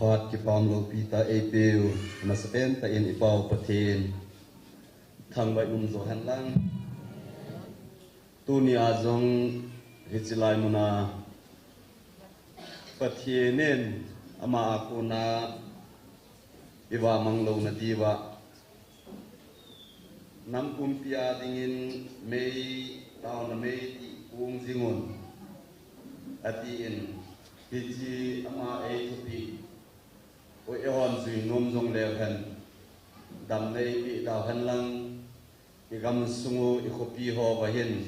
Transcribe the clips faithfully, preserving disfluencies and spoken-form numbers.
Phat kipah loupi tah eipeu, masapen tah in i Pau Pathen thangvah in umjo hen lang. Tuni a jong hiche lai mun a Pathen in ama a kona i vahmang louna diuva nam pumpi a dingin mei, taona mei ti kong jing un, atin, hiche ama eithupi u eihon jui nom jong leu hen, damna eipeh tau hen lang, i gamsung u, i khopi ho uva hin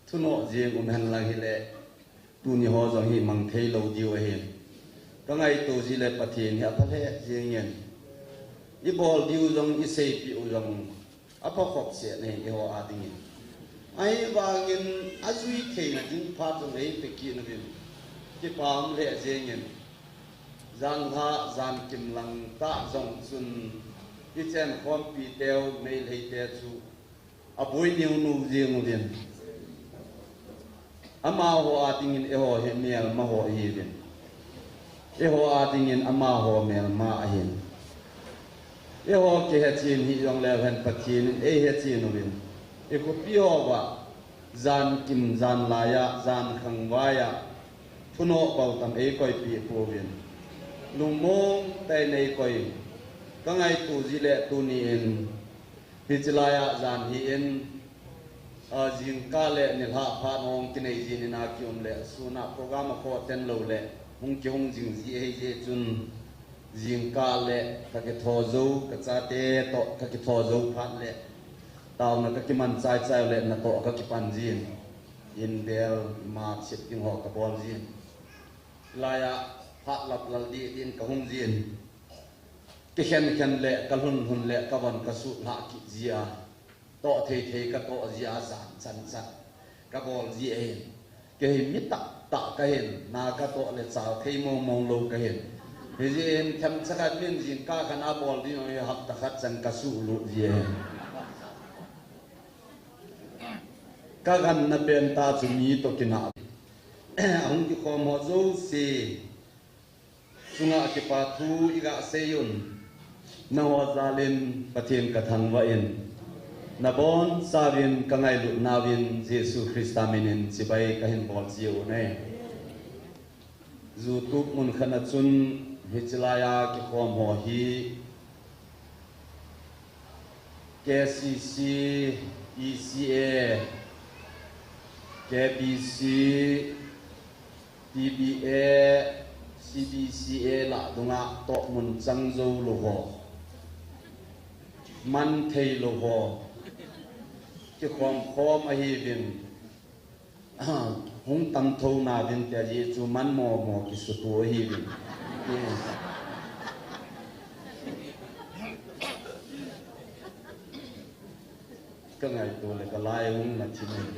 thunoh jing um hen lang hile, tuni ho jong hi mang thei lou diu ahin. Ka ngaito jeh le Pathen hi apha lheh jeng in. I bol diu jong, i seipeh u jong apha khop seh in eiho a dingin. Ahivangin ajui theina ding phat jong eipe kit uvin, kipa um lheh jeng in. Janlhah jankim lang tah jong chun i chenkhompi teu Meitei te chu aboi niu nu jing uvin. Amaho a dingin eiho hi melma ho ihiuvin. Eiho a dingin amaho melma ahin. Eiho kihechen hih jong leu hen Pathen in eihechen uvin. I khopi ho uva jankim janlai a, jankhang vai a, thunoh bou tam eikoipeh pouvin. Lungmong tah in eikoi. Ka ngaito jeh le tuni in, hiche lai a jan hi in, a, jingkah le nilhah phat hung kinei jin in a kium le, sun a program a khoh ten lou le, hung kihung jing ji ahi jeh chun, jingkah le ka kitho jou, ka chate toh ka kitho jou phat le, taona ka kiman chai chai le, natoh ka kipan jin, in bel ma chip ding ho ka bol jin. Lai a phat lap lal dih dih in ka hung jin. Kikhen khen le, ka lhun lhun le, ka von ka suh lhah kit ji a. Toh thei thei ka toh ji a, jan chan chan ka bol ji ahin. Kei hi mi tah tah ka hin, na ka toh le chau thei mong mong lou ka hin. Hijeh in themcha khat min jingkah khat a bol ding hi hapta khat chan ka suh lut ji ahin. Ka ganna pen tah chu mi toh kinah. Ahung kikhom ho jouse chunga kipa thu iga sei un, nangho jal in Pathen ka thangvah in, nabonchauvin ka ngailut nauvin Jesu Christa min in chibai ka hin bol jiu ahi. Ju tup mun khat a chun hiche lai a kikhom ho hi K C C, E C A, K B C, T B A, C B C A lah dunga toh mun chang jou lou ho, man thei lou ho, kikhom khom ahiuvin. Hung tam tho nauvin tia jeh chu man mo mo kisutu ahiuvin. Ka ngaito le ka lai hung na thim in.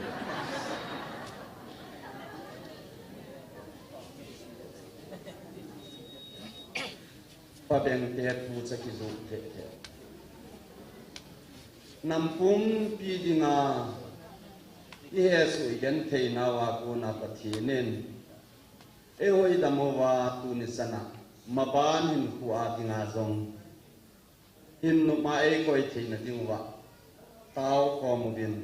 Pabeng te thu cha kijoh thei thei. Nam pumpi dinga i hesoh i genthei nauva kona Pathen in eiho i dam uva tuni chan a maban hinkho a dinga jong hin nopma eikoi theina diuva tao khom uvin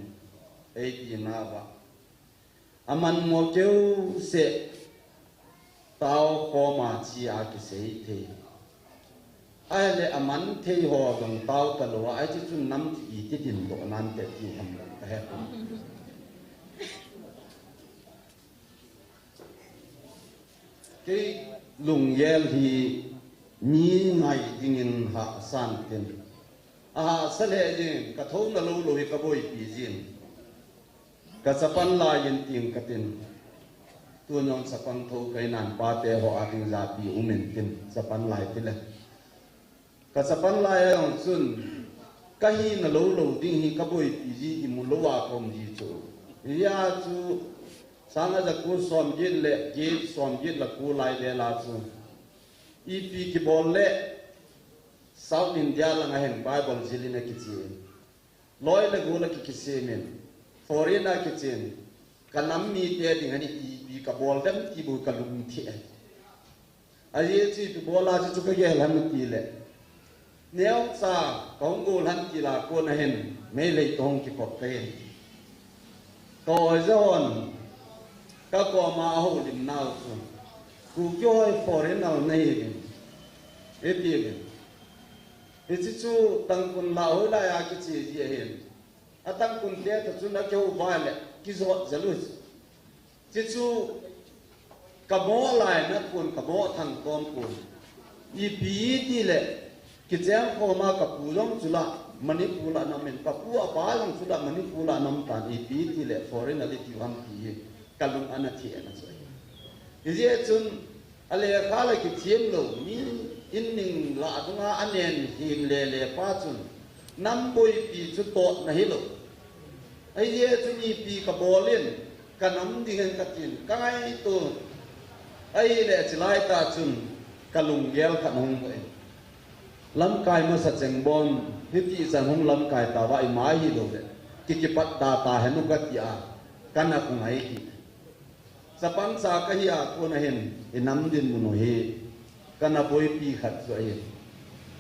eiti nauva. Aman mo keu seh, tao khom a chi a kisei thei. Ahile aman thei ho jong tao talou a, ahi chu chun nam chu iti dindoh nante ti ham jong ka he pon. Kei lunggel hi mi ngai dingin hahsa in tin. Ahahsa lheh jin, ka thouna lou lou hi ka boipi jin. Ka chapang lai in ting ka tin. Tun jong chapang tho ka hi nan pa te ho a ding japi um in tin, chapang lai ti le. Ka chapang lai a jong chun, ka hina lou lou ding hi ka boipi ji i mu lou a ka um ji chu. Hia chu, sang a ja ko som get le, get som get le ko lai vel a chu. Ipi kibol le, South India lang a hin Bible jil in a kichen. Loi le gol a ki, kisem in, foreign a kichen, ka nam mite ding a ni ipi ka bol dem ti bou ka lung thim e. Ajeh chu ipi bola chu chu kagel ham itile, neocha kahung gol ham tila kona hin Meitei toh hung kikop kahin. Kaoiza hon kakoma ahoulimnau chu, Kuki ho hi foreigner nahiuvin, atiuvin. Hiche chu Tangkhul lah hoilai a kiche ji ahin. A Tangkhul te toh chun akihou uva le kijot jel u chu. Chuchu kamo laina kon, kamo thangtom kon. Ipi tile, kicheng khoma kapu jong chu la Manipur a ana umin, kapu apa jong chu la Manipur a ana um tan, ipi tile foreigner iti u ham ti hi kalung ana thei ana chu ahi. Hijeh chun, alekha la kithem lou, mi in ning lah dunga anen him lele pa chun, nam boipi chu totna hilou. Ahijeh chun ipi kabol in, kanam ding hen katin, kangaito. Ahile chulai tah chun, kalunggel khat ahung boi. Lamkai masa chengbon, hitichan hung lamkai tauva ima hilou le, ki kipat da tahen u katia, kana kong ahi ki. Chapang cha kahi a kona hin, inam dinmun u hi, kana boipi khat chu ahi.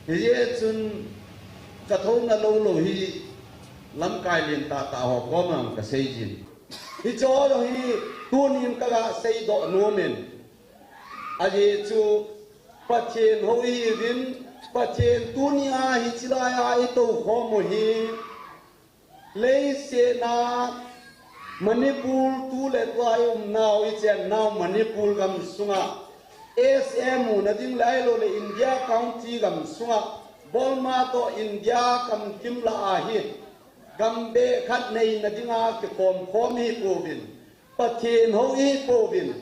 Hijeh chun, kathouna lou lou hi, lamkai lentah tah ho koma kaseijin. Hicheho hi, tunin kaga seidoh nomin. Ajeh chu, Pathen hou ihiuvin, Pathen tunia hiche laiya itoukhom u hi, leiset a Manipur tu le tua iumnau, ichennau Manipur gamsunga, S M u nading le ahiloule India country gamsunga, Burma toh India gamkim lah a hi, gambeh khat neina dinga kikhomkhom ihipouvin, Pathen hou ihipouvin,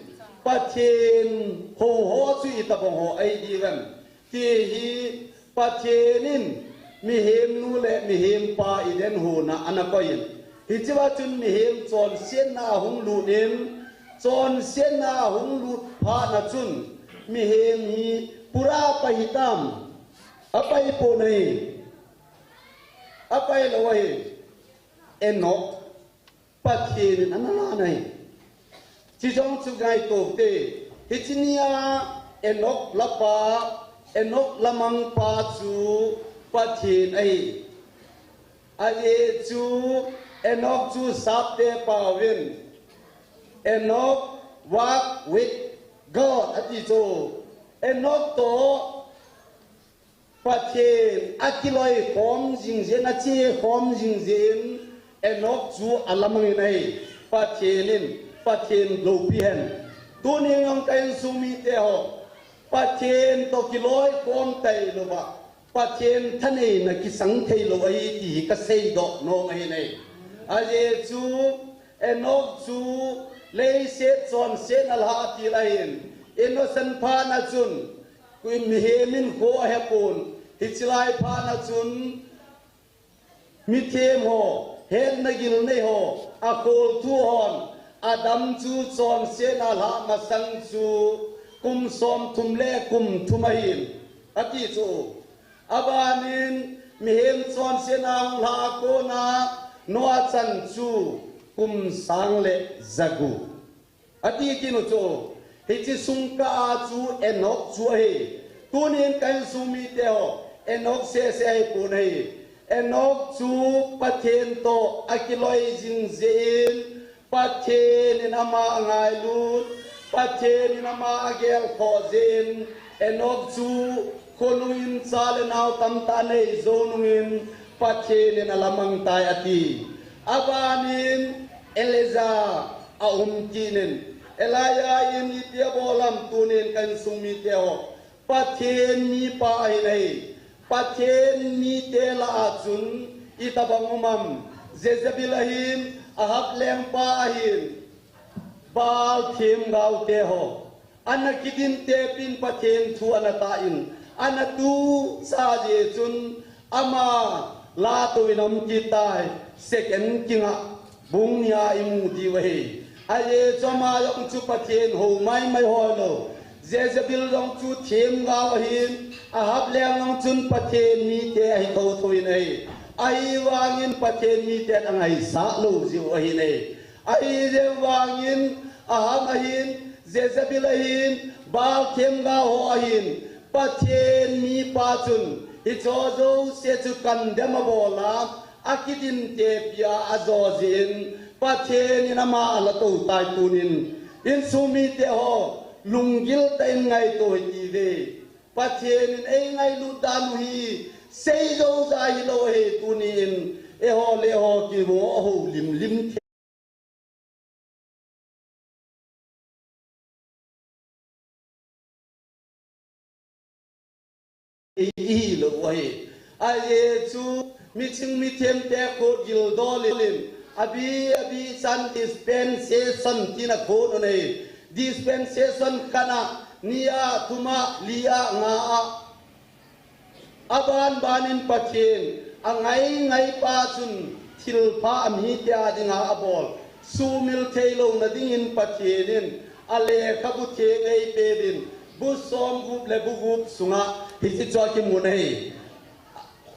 Pathen hou ho chu itobang ho ahidiuvem, ti hi Pathen in mihemnu le mihempa idenhuna ana koiyin. Hichea chun mihem chonsetna ahung lut in, chonsetna ahung lut phatna chun mihem hi pura pai hitam, apaipon ahi, apailou ahi. Enok, Pathen in ana lan ahi. Chujong chu ngaito te, hiche nia Enok lapa, Enok lamangpa chu Pathen ahi. Ajeh chu Enok chu sapte paovin, Enoch walked with God ati chu. Enok toh Pathen akiloikhom jing jeh in, achekhom jing jeh in, Enok chu alamangin ahi. Pathen in, Pathen loupi hen. Tuni jong ka insung mite ho, Pathen toh kiloikhom tailouva, Pathen thaneina kisang theilou ahi ti hi kaseidoh nom ahi nai. Ajeh chu Enok chu leiset chonsetna lhah til ahin, innocent phatna chun, mihem in kho ahepon, hiche lai phatna chun, mithem ho, hetna gilnei ho, akholthu hon, Adam chu chonsetna lhah masang chu kum somthum le kum thum ahin, ati chu. Abanin mihem chonsetna hung lhah a kona Noah chan chu kum sang le jagup. Ati kit u chu, hiche sungkah a chu Enok chu ahi. Tunin ka insung mite ho, Enok sese ahipon ahi. Enok chu Pathen toh akiloi jing jeh in, Pathen in ama angailut, Pathen in ama agelkhoh jeh in, Enok chu khonung in cha le nao tamtah anei jou nungin, Pathen in alamang tai ati. Abanin Elijah aum kit in, Elijah in iti abol ham tunin ka insung mite ho, Pathen mipa ahi nai. Pathen mite lah a chun itobang um ham? Jezebel ahin, Ahab lengpa ahin, Baal themgao te ho, ana kidin tepin Pathen thu ana tah in, ana tuh chah jeh chun ama latou in aum kit tai. Second King a bung ni a imu diu ahi. Ajeh chu ama jong chu Pathen hou maimai hoilou. Jezebel jong chu themgao ahin, Ahab leng jong chun Pathen mite ahi thotho in ahi. Ahivangin Pathen miten angaisah lou jiu ahi nai. Ahijeh vangin Ahab ahin, Jezebel ahin, Baal themgao ho ahin, Pathen mipa chun hicheho jouse chu condemn abol a, akidin tepi a ajo jeh in, Pathen in ama alato tai tunin. Insung mite ho, lunggil tah in ngaito hite ve. Pathen in eingailut dan u hi, seijou ja hilou ahi tunin, eiho le eiho kimu a houlim lim thei. Ihi lou ahi. Ajeh chu miching mithem te khu gildol in, abi, abi chan dispensation tina khu nunei. Dispensation khat a, ni a, thum a, li a, nga a. Aban banin Pathen, angai ngai pa chun thilpha amite a dinga abol. Sumil thei louna dingin Pathen in alekhabu theng eipeuvin, bu somgup le bu gup sunga hiche chu akimun ahi.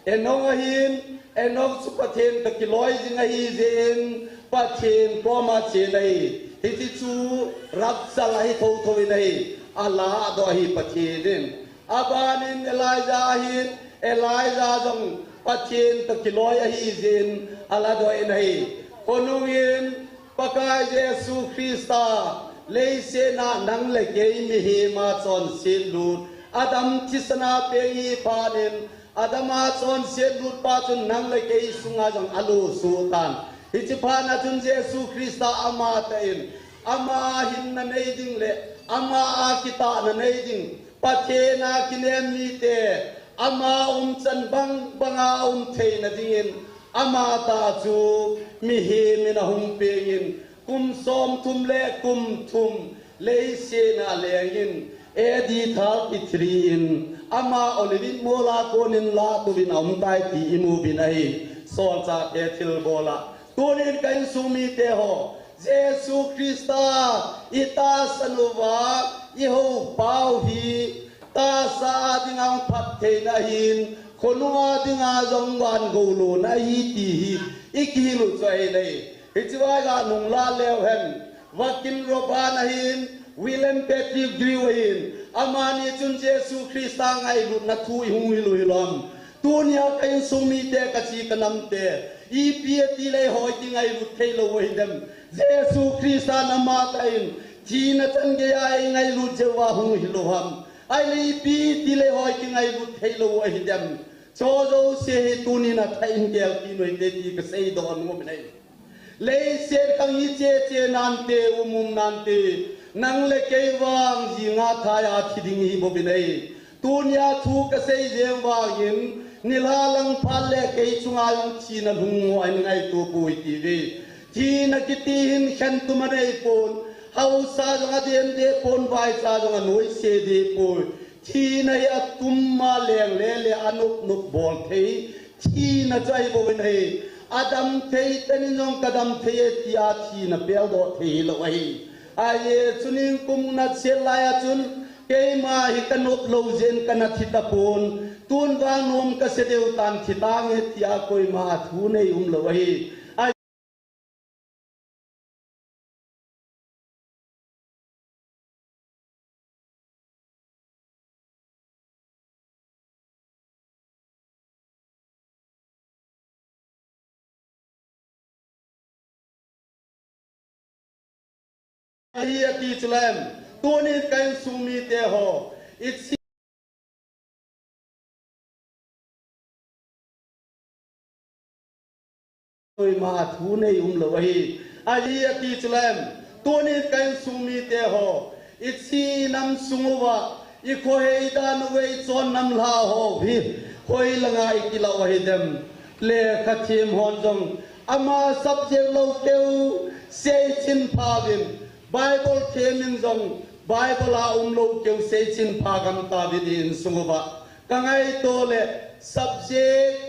Enok ahin, Enok chu Pathen toh kiloi jing ahi jeh in, Pathen koma chen ahi. Hiche chu rapture ahi thotho in ahi. Aladoh ahi Pathen in. Abanin Elijah ahin, Elijah jong Pathen toh kiloi ahi jeh in aladoh in ahi. Khonungin Pakai Jesu Christa leiset a nang le kei mihem a chonset lut, Adam thisan a peng hi phat in, Adam a chonset lut pa chun nang le kei sunga jong alosuh tan. Hiche phat a chun Jesu Christa amatah in, ama hinna nei ding le ama a kitahna nei ding, Pathen a kinem mite, ama umchan bang banga um theina dingin, amatah chu mihem in ahung pengin, kum somthum le kum thum leiset a lengin, A D thirty-three in, ama Olivet mol a konin lahtouvin aumtai ti imu uvin ahi, Solchahte thilbol a. Tunin ka insung mite ho, Jesu Christa itahsan uva, ihou pau hi, tahsa a dinga phattheina ahin, khonung a dinga jong vangou lona ahi ti hi, ikihil u chu ahi nai. Hiche vai ga nung la leu hen, Vakin Roban ahin, William Pettigrew ahin, amani chun Jesu Christa ngailutna thu ihung hil u hilou ham. Tunia ka insung mite, ka chi ka namte, ipi ati le eiho kingailut thei lou u ahi dem? Jesu Christa in amatah in, thina chan geiya eingailut jeh uva hung hilou ham? Ahile ipi ati le eiho kingailut thei lou u ahi dem? Chujouse hi tunin athah in gel kit u hite ti ka seidoh nom in ahi. Leiset khang hi che che nante, um um nante, nang le kei vang jinga thaiya thi ding ihi bouvin ahi. Tunia thu ka sei jeng vangin, nilhah lang phat le kei chunga jong thina lhung u ahin ngaito poi ti ve. Thina kiti hin khentum anei pon, haosa jong adem deh pon, vaicha jong anoise deh poi. Thina hi atum a leng le le anop nop bol thei thina chu ahi bouvin ahi. Adam thei teni jong ka dam thei e tia thina peldoh thei hilou ahi. Ajeh chu ningkum na chet lai a chun, keima hi ka nop lou jeh in kana thi tapon, tun vang nom ka se deu tan, thi tange tia koima thu nei umlou ahi. Ahi ati chu lem, tunin ka insung mite ho, it's Koima thu nei umlou ahi. Ahi ati chu lem, tunin ka insung mite ho, ichi nam sung uva, ikhohei dan uva ichon nam lha ho hi, hoilanga ikilah u ahi dem? Lekha them hon jong, ama subject lou keu, seichin pha uvin, Bible them in jong, Bible a umlou keu seichin pha gam tauvin i insung uva. Ka ngaito le, subject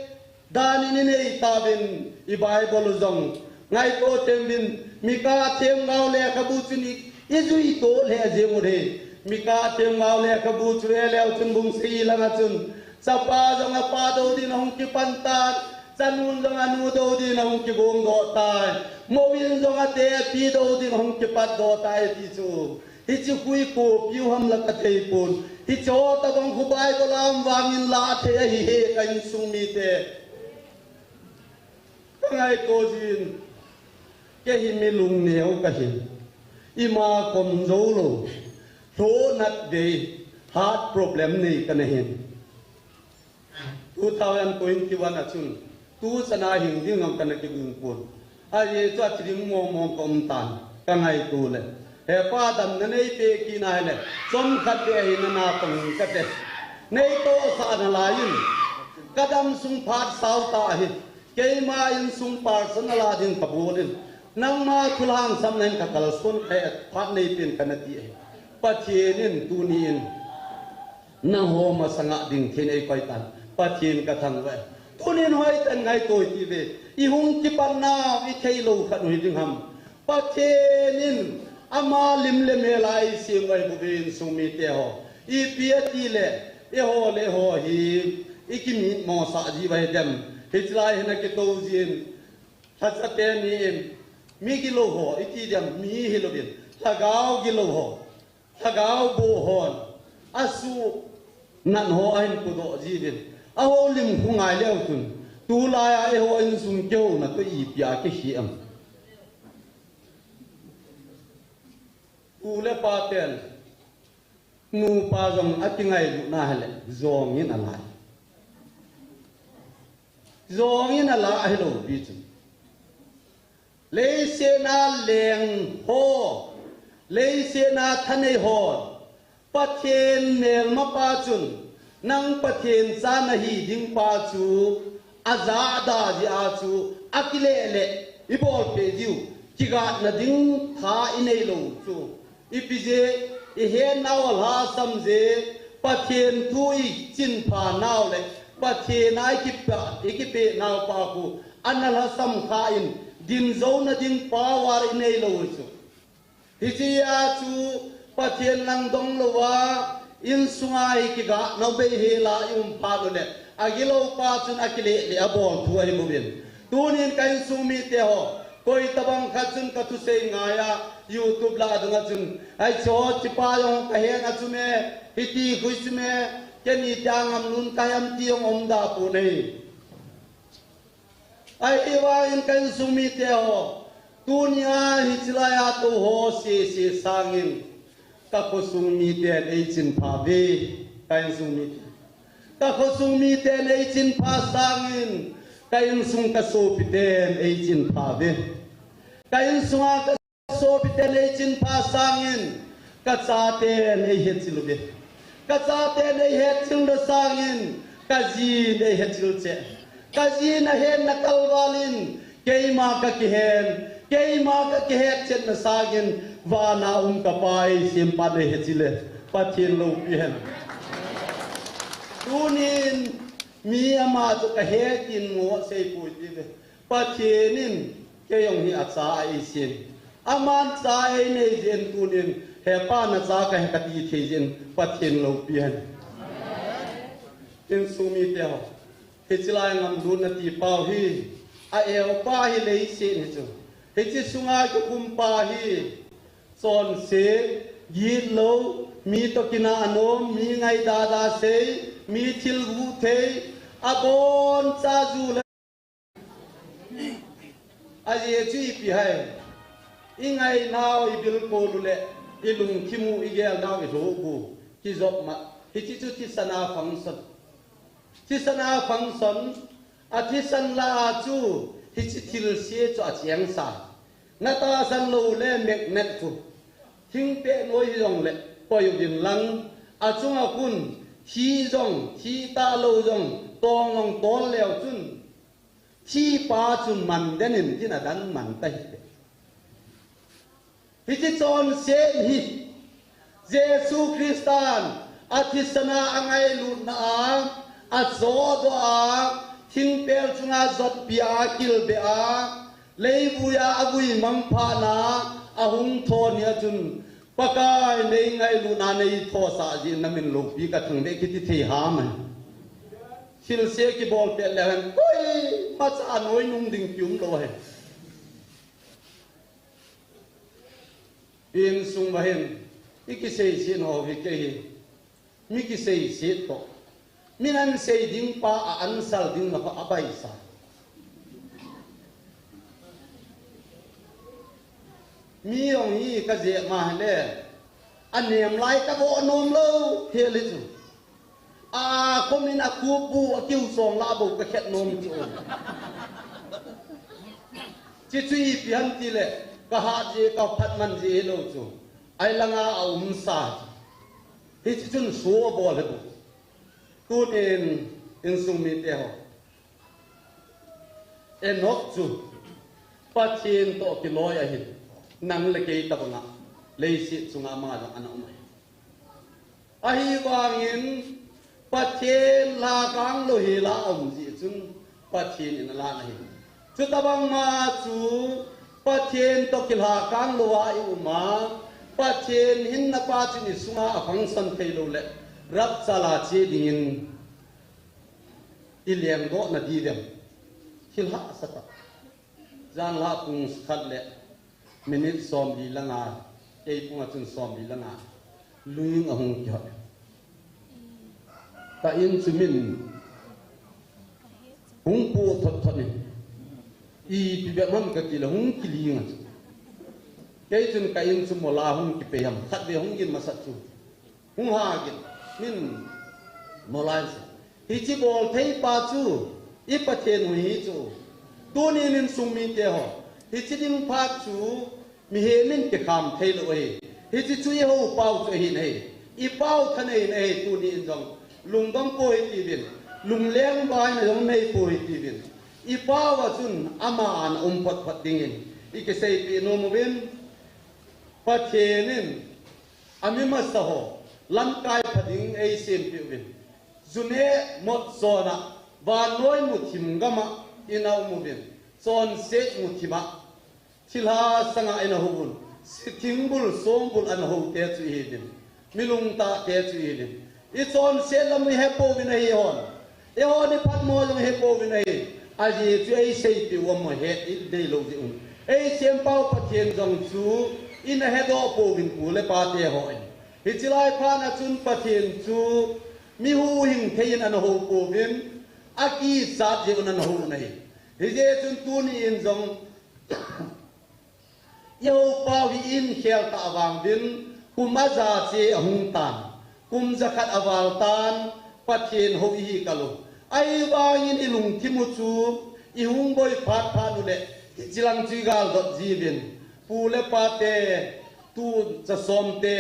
dan in inei tauvin, i Bible u jong ngaito teuvin, Mika themgao lekhabu chun i, ijui to lheh jeng u ahi. Mika themgao lekhabu chu ve leu chun bung sagi langa chun, chapa jong apa dou din ahung kipan tan, chanun jong anu dou din ahung kigong doh tai, mou in jong ate api dou din ahung kipat doh tai ti chu. Hiche khu ipi kopi u ham la kathei pon. Hiche ho tabang khu Bible a um vangin la athei ahi e ka insung mite. Ka ngaito jin. Kei hi mi lungneo kahin. Ima kom jou lou. Lhoh nat vei. Heart problem nei kana hin. Two thousand twenty-one a chun, tu chana hing ding jong kana kigon pon. Ajeh chu athi ding mong mong ka um tan, ka ngaito le. He Pa, damna neipe kit na hile, chomkhat beh hi nana pang kate. Neitohsah nalai in, ka damsung phat sao ta ahi. Keima insung personal a ding kabol in, nangma thulhangsapna in kakalson kahi, phat neipen kana ti ahi. Pathen in tuni in, nangho masanga ding thei in eikoi tan. Pathen kathangvah e. Tunin hoitah in ngaito hite ve. Ihung kipat nau ithei lou khat u hiding ham. Pathen in ama lim le mel a eisem u ahi bouve insung mite ho. Ipi ati le, eiho le eiho hi ikimitmo sah ji u ahi dem. Hichelai hin akitou jin. Lhacha teni in, mi gilou ho iti dem, mi hilouvin, lhagao gilou ho, lhagao boh hon asuh nat ho ahin pudoh jiuvin, ahoulim khu ngai leu chun, tulai a eiho insung kihouna toh ipi a kihi em? Pu le pa ten nupa jong akingailut na hile, jong in ala. Jong in ala ahilou pi chu. Leiset a leng ho, leiset a thanei ho, Pathen melmapa chun, nang Pathen cha nahi ding pa chu, ajahda jeh a chu, akileh leh, ibol peh diu, kigatna ding tha inei lou chu. Ipi jeh, ihet nau alhasam jeh, Pathen thu ichin pha nau le, Pathen a ikipa, ikipeh nau pa khu, ana lhasam kha in, din jouna ding power inei lou chu. Hiche a chu, Pathen lang dong lou a, insunga hi kiga nau bei hel a i um phat u le, agilou pa chun akileh leh abol thu ahi bou in. Tunin ka insung mite ho, koi tabang khat chun ka thusei ngai a, YouTube lah a dong a chun, ai cho, chipa jong ka hen a chu me, hiti khu chu me, kei ni tia ngam nun ka hem ti jong um da pon ahi. Ahivangin ka insung mite ho, tunia hichelai a tou ho sese sangin, ka khosung miten eichin pha uve, ka insung mite. Ka khosung miten eichin pha sangin, ka insung ka sopiten eichin pha uve. Ka insunga ka sopiten eichin pha sangin, ka chaten eihetchil uve. Ka chaten eihetchil na sangin, ka jin eihetchil cheh. Ka jin ahetna kalval in, keima ka kihen, keima ka kihetchetna sangin, vana um ka Pa eisem pan eihetchil e, Pathen loupi hen. Tunin, mi ama chu ka het in mo sei pui ti ve. Pathen in kei jong hi acha eisem. Aman cha einei jeh in tunin, he Pa nacha kahi kati thei jeh in Pathen loupi hen. Insung mite ho. Hichelai ngam lutna ti pau hi. A-eu pa hi leiset hi chu. Hiche sunga kikhum pa hi. Chonset, gitlou, mi toh kinah nom, mi ngaidada sei, mi thil guh thei, aboncha ju le Ajeh chu ipi ham. I ngainau i bilkol u le i lungthim u i gelnau i lhoh u kijop ma. Hiche chu thisan a function. Thisan a function, a thisan lah a chu hiche thilse chu achengsa. Na tahsan lou le magnet chu. Thingpeh noi hijongle koi uvin lang. Achunga khun thi jong, thi talou jong, tong jong tol leu chun. Thipa chu man den in tin a dang man ta hite. Hiche chonset hi Jesu Christan a thisan a angailutna a, achohdoh a, thingpel chunga jotpi a, akilbeh a, leivui a, avui mangphat na, ahung thon hi a chun, Pakai nei ngailutna nei thosah jeh in na min loupi ka thangvah e kiti thei ham e. Thilse kibol pet leu hen, koimacha a noi nung ding kium lou hen. Insung uva hin, I kiseiset ho hi kei hi. Mi kiseiset toh. Min an sei ding pa a answer ding na pa a baisa. Mi jong hi ka jeh ma le. A nem lai ka vo nom lou. He le chu. A, komin a kupu a kiu song la bo ka khet nom chu. Chi chu ipi ham ti le, ka hat ji, ka phat man ji lou chu. Ai langa a um sa. Hichi chun su a bol he bu. Tunin insung mite ho. Enoch chu Pathen toh kiloi ahin. Nang le kei tabanga. Leiset chunga ama jong ana um ahi. Ahivangin Pathen lhakang lou hi la um ji chun Pathen in ala na hi. Chutabang ma chu Pathen toh kilhakang lou a i um a, Pathen hinna pa chun i sunga a function thei lou le, rapture a che dingin i lengdoh na di dem. Thil hahsa tah. Janlhah pung khat le minute som li le nga, kei pung a chun som li le nga, luing ahung kihot. Ka in chu min hung pu thot thot ni. Ipi bep ham ka ti le hung kiling a chu. Kei chun ka in chu mola hung kipei ham, khat ve hung gin masat chu. Hung ha gin, min molai se. Hichi bol thei pa chu, i Pathen hou hi chu. Tunin insung mite ho. Hichi ding phat chu, mihem in kikham thei lou ahi. Hichi chu i hou pau chu ahi nai. I pau thanei nai, tunin jong. Lungdong po hi tivin. Lungleng bai na jong nei po hi tivin. I pau a chun, ama ana um phot phot dingin. I kiseipi nom uvin. Pathen in, a mi masa ho, lamkai pha ding ei sempeh uvin. Ju neh mot chon a, vannoi muthim gam a, i na um uvin. Chonset muthim a, thilha sang a i na hou uvin. Thing bul, song bul a na hou te chu i hi uvin. Mi lungtah te chu i hi uvin. I chonset lam i he pouvin ahi hon. Eiho ni phatmo jong he pouvin ahi. Ajeh chu ei seipeh u amaho het i nei lou jeh un. Ei sempau Pathen jong chu i na hedoh pouvin pu le pa te ho in. Hichi lai phat a chun Pathen chu mi huhhing thei in ana hou pouvin, a kichat jeh un ana hou u ahi. Hijeh chun tuni in jong I hou pau hi in khel tah vang uvin, kum a ja che ahung tan, kum ja khat aval tan, Pathen hou ihi kal u. Ahivangin i lungthim u chu, i hung boi phat phat u le, hichi lang chu i gal dot ji uvin. Pu le pa te, tu cha som te,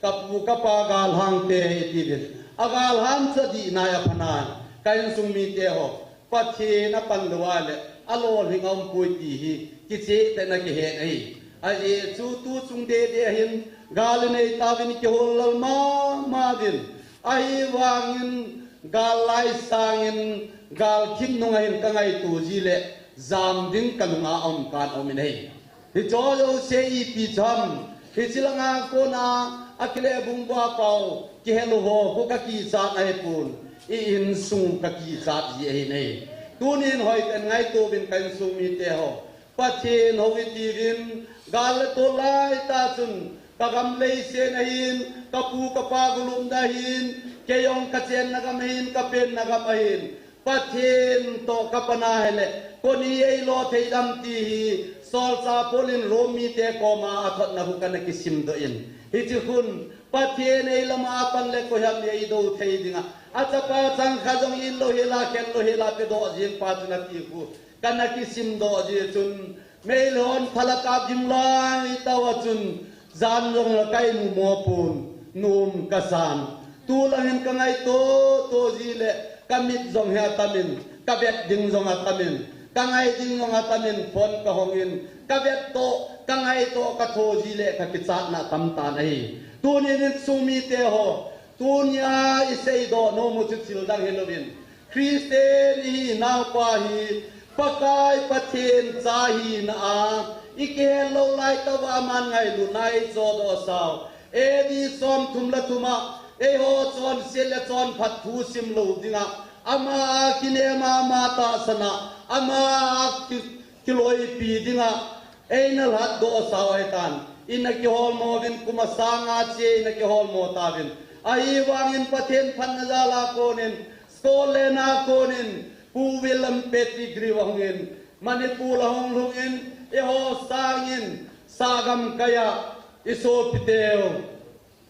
ka pu ka pa galhang te, i ti uvin. A galhang cha di nai a pha nai, ka insung mite ho. Pathen a pan lou a le, a lolhing a um poi ti hi, kicheh tah in a kihe ahi. Ajeh chu tu chung deh deh a hin, gal i nei tauvin kihol lal mama uvin. Ahivangin, gal lai sangin, gal thim nung a hin ka ngaito ji le, jam ding ka lung a um kan um in ahi. Hicho jouse ipi ham, hichi langa kona, a kile bung ba pau, kihel u ho, khu ka kichat ahi pon, i insung ka kichat ji ahi nai. Tunin hoitah in ngaito uvin ka insung mite ho. Pathen hou i ti uvin, gal le tol lai tah chun, ka gam lei sen ahin, ka pu ka pa gulupna ahin, kei jong ka chenna gam ahin, ka penna gam ahin. Pathen toh ka pan a hile, koi in ei lo thei dem ti hi, solchah Paul in Rom mite koma a thotna khu kana kisim doh in. Hichi khun, Pathen ei lam a pan le koi ham ei do thei ding a. A chapa chang khat jong in lo hila, khen lo hila, pe doh jing pa chu na ti khu. Kana kisim doh jeh chun, Meilhon phalak a gim lai tah a chun, jan jong la ka imu mo pon, nom ka san. Tu lang hin ka ngaito to ji le, ka mit jong hi atam in, ka vet ding jong atam in, ka ngai ding jong atam in, phone ka hong in, ka vet to, ka ngaito, ka tho ji le, ka kichatna tam tan ahi. Tunin insung mite ho, tunia i seidoh nom u chu thil dang hi louvin, Christian i hinau pa hi, Pakai Pathen cha hina a, i kihel lou lai tah uva aman ngailutna ei chohdoh sau. A D som thum le thum a, eiho chonset le chonphat thu sim lou ding a, ama a kinem a, ama tahsan a, ama a ki, kiloipi ding a, ei na lhatdoh sau ahi tan. Ina kiholmo uvin, kum a sanga che ina kiholmo tauvin. Ahivangin Pathen phatna jal a konin, Scotland a konin, Pu William Pettigrew ahungin, Manipur ahung lhungin, eiho sangin, sagam kaiya, isopiteu,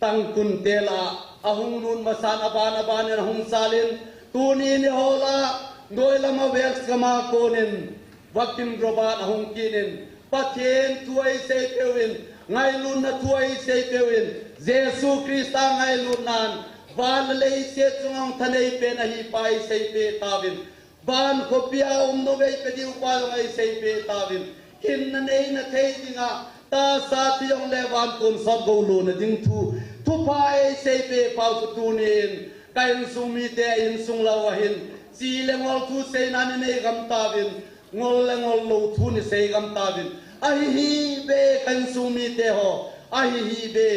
Tangkhul te lah a, ahung lut masan aban abanin ahung salin, tunin eiho lah, noilam a Wales gam a konin, Vakim Robert ahung kinin, Pathen thu eisei peuvin, ngailutna thu eisei peuvin, Jesu Christa ngailutnan, van le leiset chunga hung thanei pen ahi pa eisei peh tauvin, van khopi a um nau vei pe diu pa jong eisei peh tauvin, hinna neina thei dinga, tahsa thi jongle van kum sot gou lona ding thu, thupha eisei peh pau chu tunin, ka insung mite insung lah uva hin, chi le ngol thu seina ni nei gam tauvin, ngol le ngol lou thu ni sei gam tauvin. Ahi hi ve ka insung mite ho. Ahi hi ve.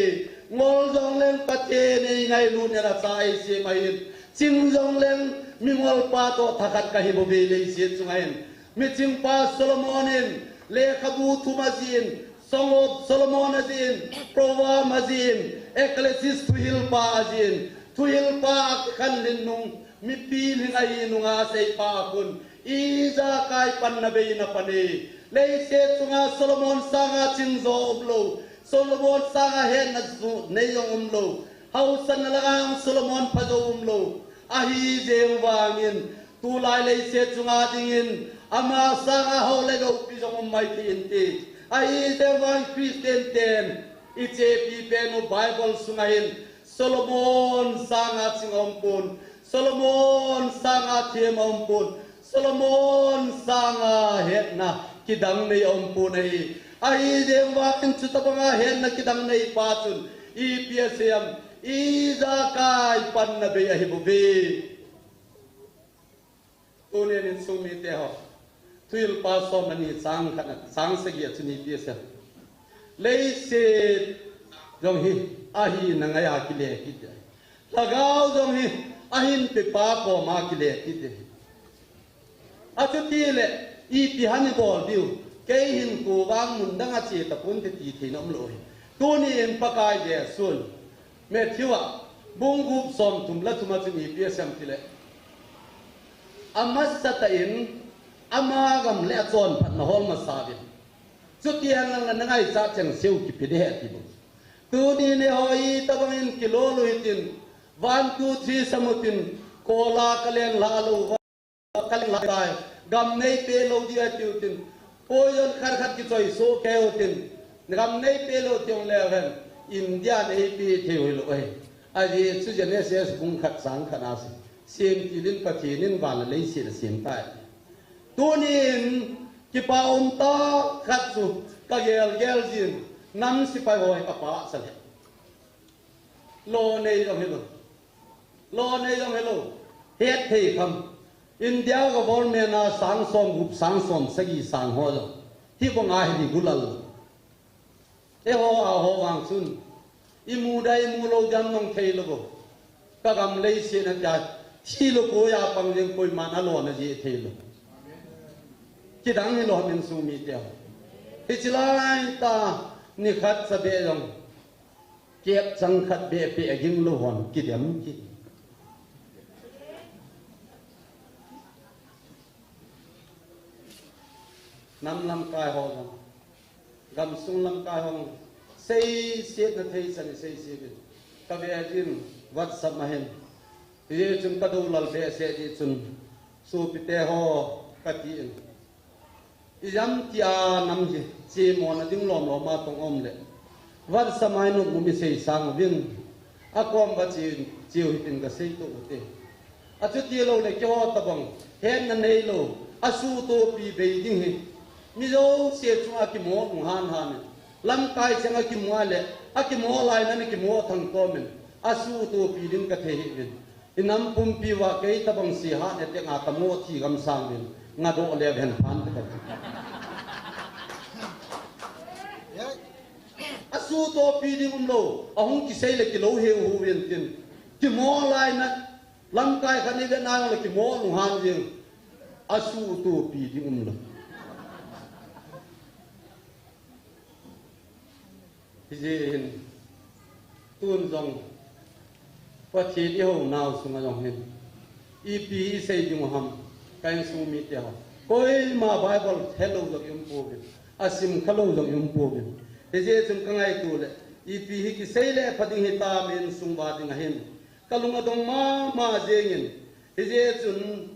Ngol jongleng Pathen in eingailut nin acha eisem ahin. Ching jongleng mingol pa toh thakhat kahi bouve leiset chunga hin. Miching pa Solomon in lekhabu thum ajih in, Song of Solomon ajih in, Proverb ajih in, Ecclesiastes thuhil pa ajih in. Thuhil pa akikhanlhin nung, mipi lhing ahi nunga asei pa a kon. Ijakai panna bei in apan e. Leiset chunga Solomon sanga ching jo umlou. Solomon sanga hetna ju nei jong umlou. Haosanna langa jong Solomon pha jo umlou. Ahi jeng vangin, tulai leiset chunga dingin, ama sanga hao le gou pi jong um mai thei inte. Ahi jeng vang Christian ten, ichepi pen u Bible sunga hin, Solomon sanga ching aumpon, Solomon sanga them aumpon, Solomon sanga hetna kidang nei aumpon ahi. Ahi jeng vangin chutabanga hetna kidang nei pa chun, ipi asei em, ijakai panna bei ahi bouve. Tunin insung mite ho. Thuhil pa som le ni chang khat na, chang sagi a chun ipi asei em. Leiset jong hi ahina ngai a kile kit e. Lhagao jong hi ahin pepa koma kile kit e. Achuti le, ipi ham ibol diu, kei hin kou vang mun dang a che tapon te ti theina umlou hi. Tunin Pakai Jesun, Matthew a, bung gup som thum le thum a chun ipi asei em tile. Amasatah in, ama gam le achonphatna hol masa uvin. Chuti henlang le na ngaichat cheng seu kipe ding ahi ati bou. Tuni neiho itobang in kilolou hitin, one two three sam utin, kola kaleng lha lou uva. Kaleng lha tai, gam neipe lou ding atiu tin, poison khat khat kichoi soh kei utin, gam neipe lou ti jongleu hen, India in eipe thei hilou ahi. Ajeh chu Genesis bung khat chang khat na asei, Semtil in Pathen in van le leiset asem tai. Tunin kipa umtah khat chu kagel gel jin, nam sepai ho hi kapahcha le. Lo nei jong hilou. Lo nei jong hilou. Hetthei kham. India government a sang som gup, sang som sagi sang ho jong hibanga hi regular lou. Eiho a ho vang chun, imu ding imu lou ding jong thei lou bou. Kagam leiset na tia, thilou koi a pang jeng koiman alona jih thei lou. Kidang hilou ham insung mite ho. Hiche laitah nikhat chabeh jong, kep chang khat beh peh ging lou hon kidem kit. Nam lamkai ho jong, gamsung lamkai ho jong, seisetna thei chan iseiset uvin. Kave jin WhatsApp ma hin. Hijeh chun kadou lal behseh jeh chun, sopite ho kati in. Ijemtia nam hi chemona ding lom lom a tong um le, WhatsApp a inop um isei sang uvin, akom uva che, cheu hitin kasei tou ute. Achuti lou le keiho tobang, hetna neilou, asutohpi bei ding hi, mi jouse chunga kimo lunghan han in, lamkai chenga kimu a le, akimo laina kimo thangtom in, asutohpi ding kathei hih uvin. Inam pumpi uva kei tobang se hat e teng a kamo thi gam sang uvin, ngadoh leu hen phan te kati. Asutohpi ding umlou, ahung kisei le kilou heu uvin tin. Kimo laina, lamkai khat ni le nang le kimo lunghan jeng. Asutohpi ding umlou. Hijeh hin tun jong Pathen ihounau sunga jong hin ipi isei ding u ham, ka insung mite ho. Koima Bible helou jong i um pouvin, asim khalou jong i um pouvin. Hijeh chun ka ngaito le, ipi hi kisei le pha ding hitam insung uva ding ahin, ka lung adong mama jengin. Hijeh chun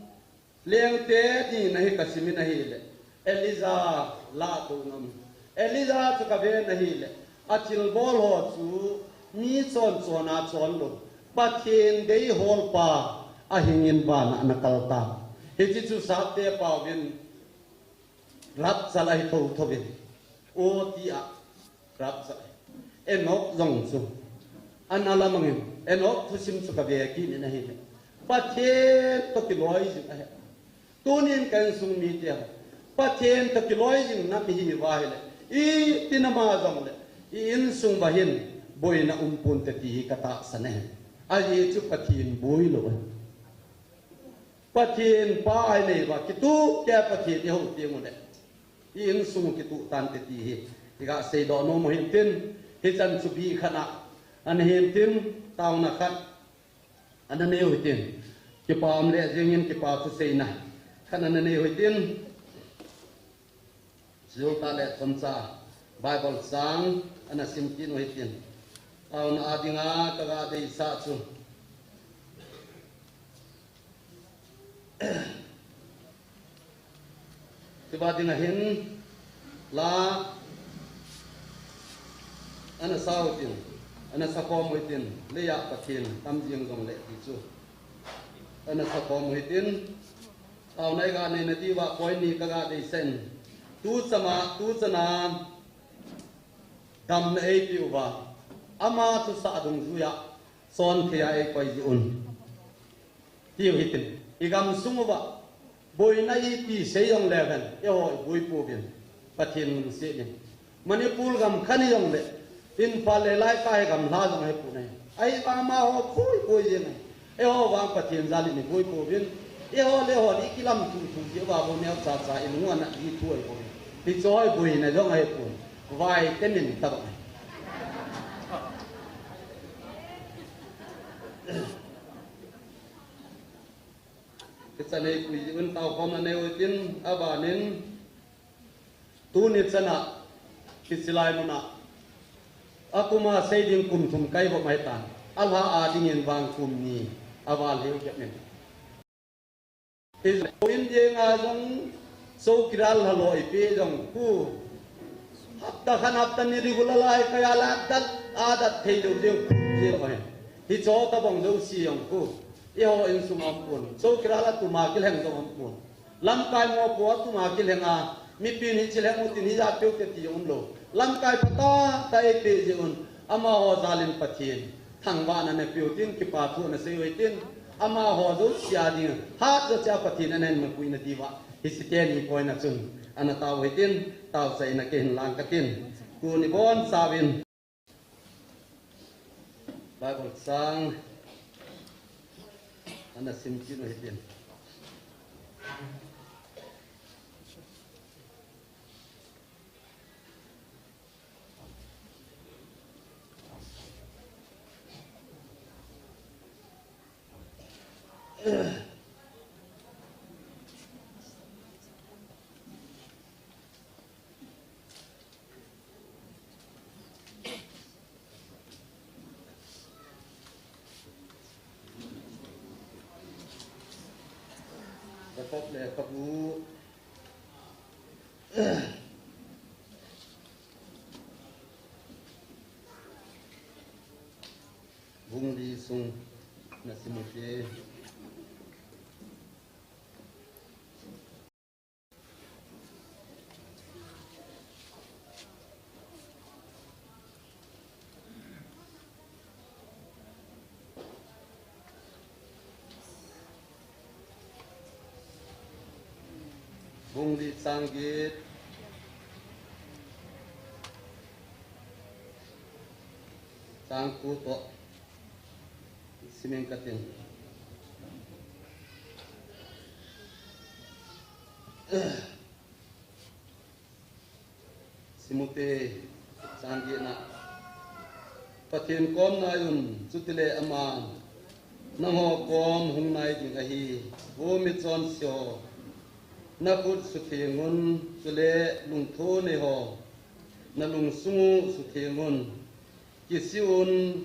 Lengte nina hi ka simin ahile, Elijah lah a touna um. Elijah chu ka ven ahile, athilbol ho chu mi chon chon a chon lou, Pathen deiholpa ahingin vana ana kal tan. Hiche chu Sapte paovin rapture ahi thotho in. O tia rapture. Enoch jong chu ana lamangin, Enoch thusim chu ka ve kit in ahile, Pathen toh kiloi jing ahi. Tunin ka insung mite ho, Pathen toh kiloi jing na mi hi uva ahile, iti na ma jongle, i insung uva hin boina um ponte ti hi ka tahsan ahi. Ajeh chu Pathen boi lou ahi. Pathen pa ahi nei uva, kituh kei a Pathen ihou teng ule, i insung kituh tante ti hi iga seidoh nom u hintin, hichan chu bih khat ana hintin, taona khat ana nei u hitin, kipa um le jengin kipa thuseina khat ana nei u hitin. Chujou tah le chomcha Bible chang ana sim kit u hitin. Taona a dinga kaga deisah chu, hiva dinga hin la ana sa u hitin, ana sakhom u hitin, leiya Pathen tam jeng jongle ti chu ana sakhom u hitin. Taona iga neina diuva point ni kaga deisah in, tuchana, tuchana damna eipeh uva, ama thusah dungjuiya chontheiya eikoi jeh un, tiu hitin. I gamsung uva boina ipi sei jongle ven, eiho iboi pouvin, Pathen lungset in. Manipur gam khat hijongle, Imphal le Laikai gamla jong ahipon ahi. Ahivang amaho phoipoi jeng ahi. Eiho vang Pathen jal in iboi pouvin, eiho le eiho ikilamthu thu jeh uva bou neocha cha ilung ana ithu ahipoi. Hiche hi boina jong ahipon, vai temin tabang ahi. Hichan eipui jeh un taokhomna nei u hitin, abanin tuni chana hiche lai muna akuma sei ding kum thum kaivop ahitan, alha a dingin vang kum ni aval hiu jep in. Hijeh in jenga jong chowkidar lhalo ipeh jong khu, hapta khat hapta ni regular lai kaiya la dat, adat thei lou jeng khu jeng ahi. Hicheho tabang jouse jong khu eiho insung a umpon, chowkidar a tuma kilheng jong umpon, lamkai mopo a tuma kilheng a, mipin hiche lheng u tin hijat peute ti jong umlou, lamkai phatah tah eipeh jeh un, amaho jal in Pathen thangvahna anapeu tin, kipathu anasei u hitin, amaho jouse a dinga hatjo cheh a Pathen in ahin mangpuina diuva hiche teni point a chun ana tao u hitin, taochaina keihin lang katin. Tuni bonchauvin Bible chang ana sim kit u hitin. Jakob lekhabu bung li sung nasim u hite. Bung li chang get, chang ko toh simin katin. Sim u hite, chang getna. Pathen kom naiyun, chutile aman nangho kom hung nai ding ahi. Vo michonse ho, nakhut sutheng un, chule lungthonei ho, nalungsung u sutheng un. Kisiun,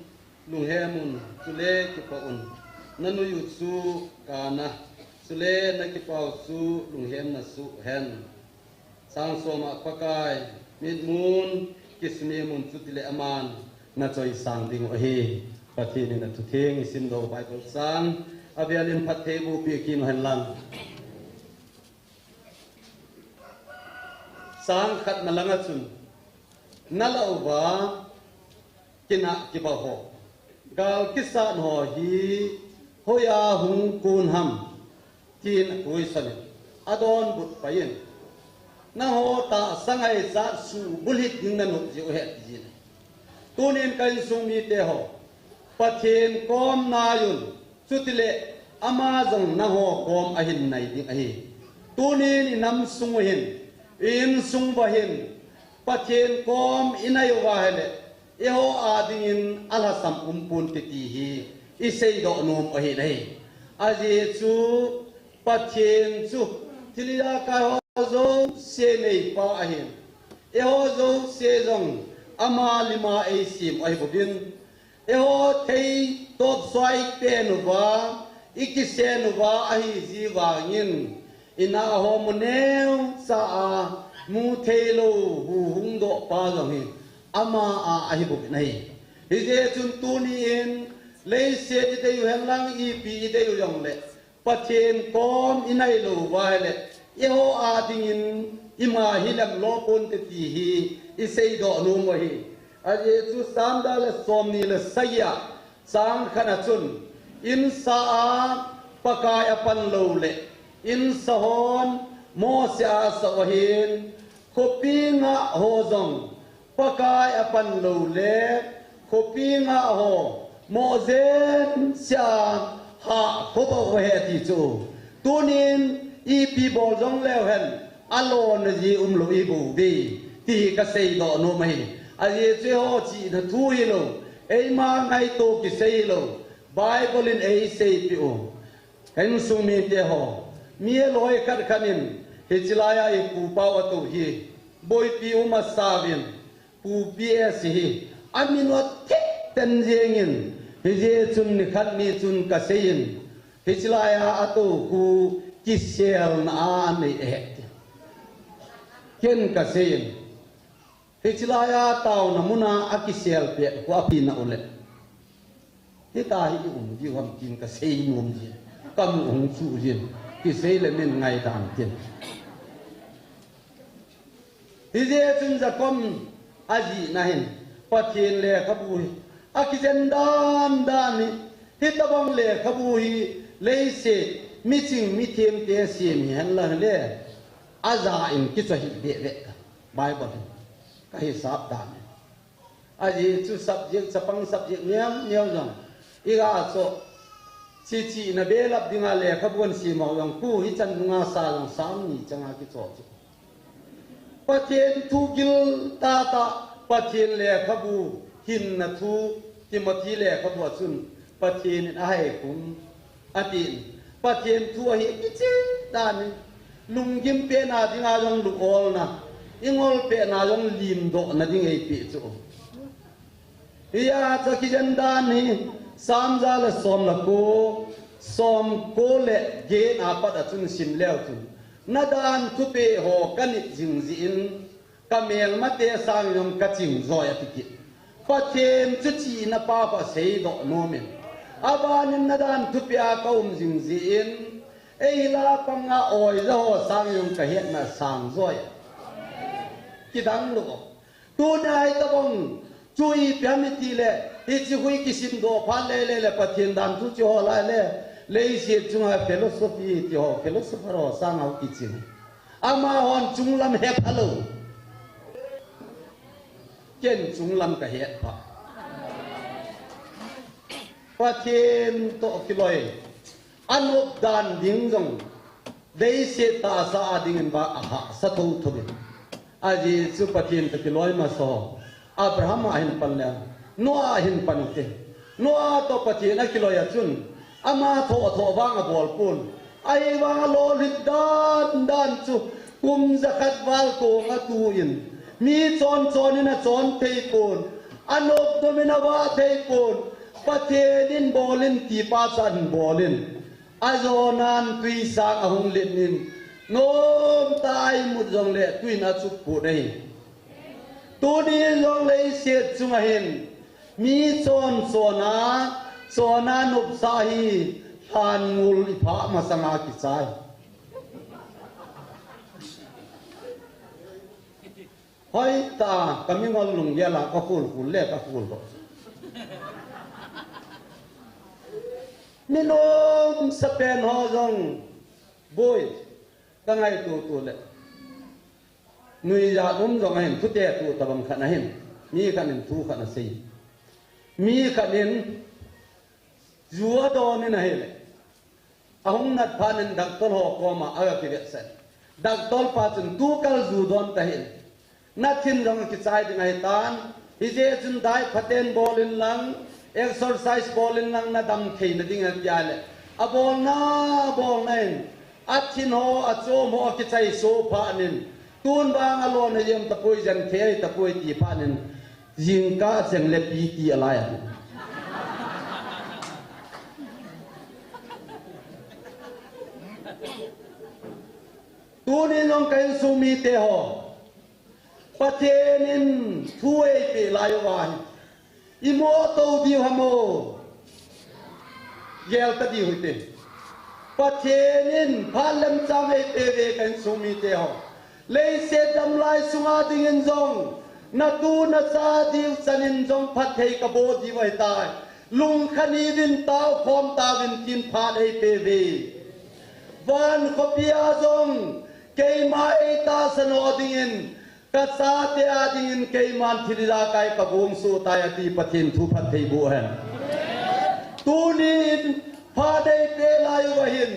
lunghemun, chule kipah un. Nanoi u chu kana, chule nakipau chu lunghemna suh hen. Sang soma Pakai mitmun kisunemun, chutile aman nachoisang ding u ahi. Pathen in athutheng isimdoh Bible chang avelin phattheiboh peh kit u henlang. Sang khatna langa chun, nalah uva kinah kibah ho, gal kisat ho hi hoiya hung kon ham, tin akuisan in, adonbut pai in, nangho tahsa ngaichat suhbulhit ding nanop jiu ahi, atin. Tunin ka insung mite ho, Pathen kom naiyun, chutile ama jong nangho kom ahin nai ding ahi. Tunin inam sung u hin, i insung uva hin, Pathen kom inai uva ahile, eiho a dingin alhasam umpon te ti hi iseidoh nom u ahi. Ajeh chu Pathen chu thilha kai ho jouse neipa ahin, eiho jouse jong ama lima eisem u ahi bouvin, eiho thei topsoi pen uva, ikisen uva ahi jeh vangin, inah ho mu neocha a, mu theilou huhhingdoh pa jong hi ama a ahi bouvin ahi. Hijeh chun tunin, leiset idei u henlang, ipi idei u jongle, Pathen kom inai lou uva ahile, eiho a dingin ima hi lemlo ponte ti hi iseidoh nom u ahi. Ajeh chu Sam ja le somni le sagi a, chang khatna chun, insa a Pakai apan lou le, insa hon mohse asah u ahin, khopi ngah ho jong Pakai apan lou le, khopi ngah ho mohjeng seh a hahkhovah u ahi ati chu. Tunin ipi bol jongleu hen, alona ji umlou ibouve, ti hi kaseidoh nom u ahi. Ajeh chu eiho chihna thu hilou, eima ngaito kisei hilou, Bible in eiseipeh u. Ka insung mite ho, mi aloi khat khat in, hiche laiya ipu pau atou hi, boipi um asauvin, Pu P S hi, amin u athip ten jengin, hijeh chun nikhat ni chun kaseiyin, hiche laiya atou khu kiselna anei ahi, tin. Ken kaseiyin, hiche laiya taona muna akisel pet khu api nau le, hitia hi i um diu ham tin kasei nom jin, kamu hung chu jin, kisei le min ngaidan tin. Hijeh chun Jacob ajihna hin, Pathen lekhabu hi akijen dan dan hi, hitobang lekhabu hi leiset miching mithemte sem hihen lang le, aja in kichoh hih beh beh ta, Bible hin kahisap dan in. Ajeh chu subject, chapang subject neo neo jong iga choh, chi chihna belap dinga lekhabu ahin sem ho jong khu hichan nunga sa jong sang ni changa kichoh chu. Pathen thu gil tahtah, Pathen lekhabu hinna thu, Timothy lekhabu a chun Pathen in ahaikhum atin, Pathen thu ahi kicheh dan in, lunggim pehna dinga jong lung-olna, ingol pehna jong limdohna ding eipeh chu. Hia chu akijen dan hi, Sam ja le som le ko, som ko le get a pat a chun sim leu chun, nadan thupeh ho kanit jing jeh in, kamelmate sang jong kaching joi ati kit. Pathen chu chihna pa khu aseidoh nom in, abanin nadan thupeh a kaum jing jeh in, eila panga oija ho sang jong kahetna sang joi. Kidang lou. Tuni a hitobang chu ipi ham itile, hiche khu ikisimdoh phat le le le Pathen dan thu chu ho lai le, leiset chunga philosophy ti ho, philosopher ho sanga kiching. Amahon chunglam hepha lou. Ken chunglam kahet pha. Pathen toh kiloi, anop dan ding jong, leiset tahsa a dingin vang ahahsa thotho in. Ajeh chu Pathen toh kiloi masa ho, Abraham a hin pan le, Noah hin pan te. Noah toh Pathen akiloi a chun, ama thoh thoh vang abol pon. Ahivang alolhin dan dan chu kum jakhat val kong atu in, mi chon chon in achon thei pon, anop dom in avah thei pon. Pathen in bol in ti pa chu ahin bol in, ajonan tui sang ahung len in, nomtah a imut jongle tui in achup pon ahi. Tuni in jong leiset chunga hin mi chon chon a, chon a nopsah hi lhan ngul iphah masanga kichai. Hoitah a, ka mingol lunggel a ka khul khul le ka khul lo. Mi nomsa pen ho jong, boi, ka ngaito to le. Nuijat um jong ahin, thute tuh tabang khat ahin. Mi khat in thu khat asei. Mi khat in ju adon in ahile, ahung nat phat in doctor ho koma aga kivetsah. Doctor pa chun tukal ju don tahih in, nathin jong kichai ding ahitan. Hijeh chun diet phaten bol in lang, exercise bol in lang nadam theina ding ati ahile, abolna, abolna in, athin ho, achom ho akichai so phat in, tun vang alona jem tapoi, jen thei tapoi ti phat in, jingkah cheng le PT alai a. Tunin jong ka insung mite ho, Pathen in thu eipeh lai uva hi, imoto diu ham o? Gel ta diu hite. Pathen in phat lemchang eipeh uve ka insung mite ho. Leiset damlai sunga dingin jong, natu nacha diu chanin jong phatthei kaboh diu ahitai. Lungkham uvin, taokhom tauvin tin phat eipeh uve. Van khopia jong keima eitahsan ho dingin, kachate a dingin keiman thil ijakai kagong soh tai ati Pathen thu phatthei boh hen. Tunin phat eipeh lai uva hin,